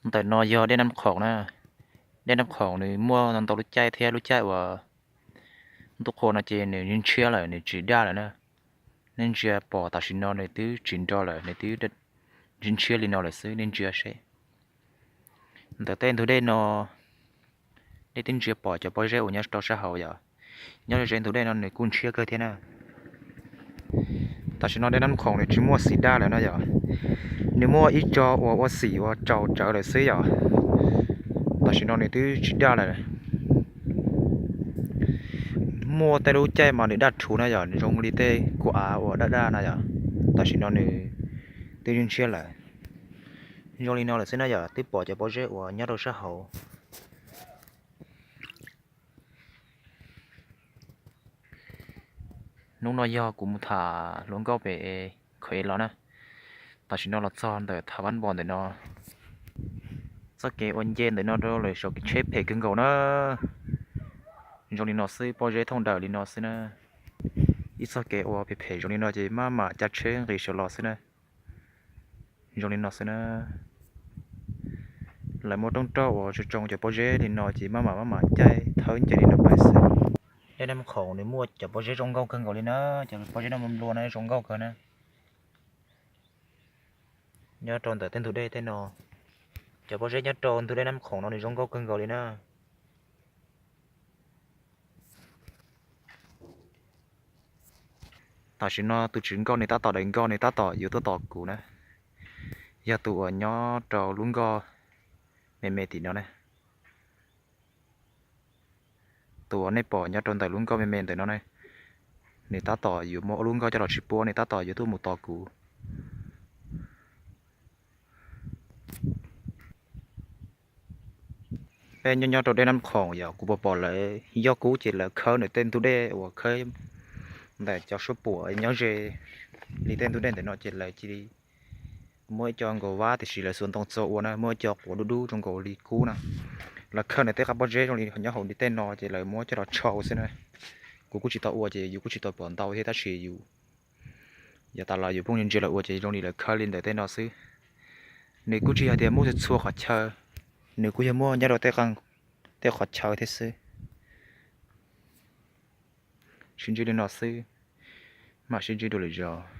Ntawm no yog dej Nab Khoom na. Dej Nab Khoom nws muaj ntau lub caij thiab, lub caij uas ntuj qhua no ces nws ntshiab lawm, nws tsis daj lawm na. Nej ntsia pom tam sim no nws twb tsis nro lawm, nws twb ntshiab li no lawm xwb, nej ntsia seb. Ntawm tej ntug dej no nej twb ntsia pom cov pob zeb uas nyob rau sab hauv yom. Nyob ze ntug dej no nws kuj ntshiab kawg thiab na. Tam sim no dej Nab Khoom nws tsis muaj xim daj lawm no yom. Nws muaj ib co uas ua xim uas tsaus tsawv lawm xwb yom. Tam sim no nws twb tsis daj lawm. Muaj tej lub caij mas nws daj rhuv na yom, zoo li tej kuv av uas daj daj na yom. Tam sim no nws twb ntshiab lawm. Zoo li no lawm xwb na yom, twb pom cov pob zeb uas nyob rau sab hauv. Hnub no yog kuv mus tham hluas nkauj pem Khuev los na. Tam sim no los txog ntawm Thav Vab Npos ntawm no. Txoj kev uas nce ntawm no rau lawm saum kev tsheb phem kawg nkaus na. Zoo li no xwb, pob zeb thooj daws li no xwb na. Ib txoj kev uas phem phem zoo li no ces maj mam caij tsheb nqis saum los xwb na. Zoo li no xwb na. Lawv muab rooj roj uas tsoo tsoo cov pob zeb li no ces maj mam maj mam caij thawb nce li no pais xwb. Dej Nab Khoom nws muaj cov pob zeb zoo nkauj kawg nkaus li na, cov pob zeb no nplua na zoo nkauj kawg na. Nyob rau ntawm tej ntug dej tej no, cov pob zeb nyob rau ntug dej Nab Khoom no nws zoo nkauj kawg nkaus li na. Tam sim no tus tswv nkoj nws tab tom daws nkoj, nws tab tom yuav tuaj tos kuv na. Yog tus uas nyob rau lub nkoj me me tim no na. Tus uas nej pom nyob rau ntawm lub nkoj me me ntawm no na, nws tab tom yuav muab lub nkoj coj los tsis puab, nws tab tom yuav tuaj mus tos kuv. Peb nyob nyob rau dej Nab Khoom yog kuv pom pom lawv yog kub ces lawv khawb ntawm tej ntug dej uas khawb ntawm cov suab puam nyob ze li tej ntug dej ntawm no ces lawv cia li muab ib co nkaus vab tiam sis lawv xuas ntoo txog ua na, muab ib co quav dub dub zoo nkaus li kub na. Lawv khawb ntawm tej qab pob zeb zoo li nyob hauv li tej no ces lawv muab coj los tshau xwb na. Kuv kuj tsis tau ua ces yus kuj tsis tau pom ntau thiab tab sis yus yav tas los yus pheej ntsia ntsia lawv ua ces zoo li lawv khawb li ntawm tej no xwb. Nws kuj tsis yog tias muaj txhua txhua qhov chaw, nws kuj yog muaj nyob rau tej qhov chaw thiab xwb. Sib ntsib li no xwb, mam sib ntsib dua lwm zaus.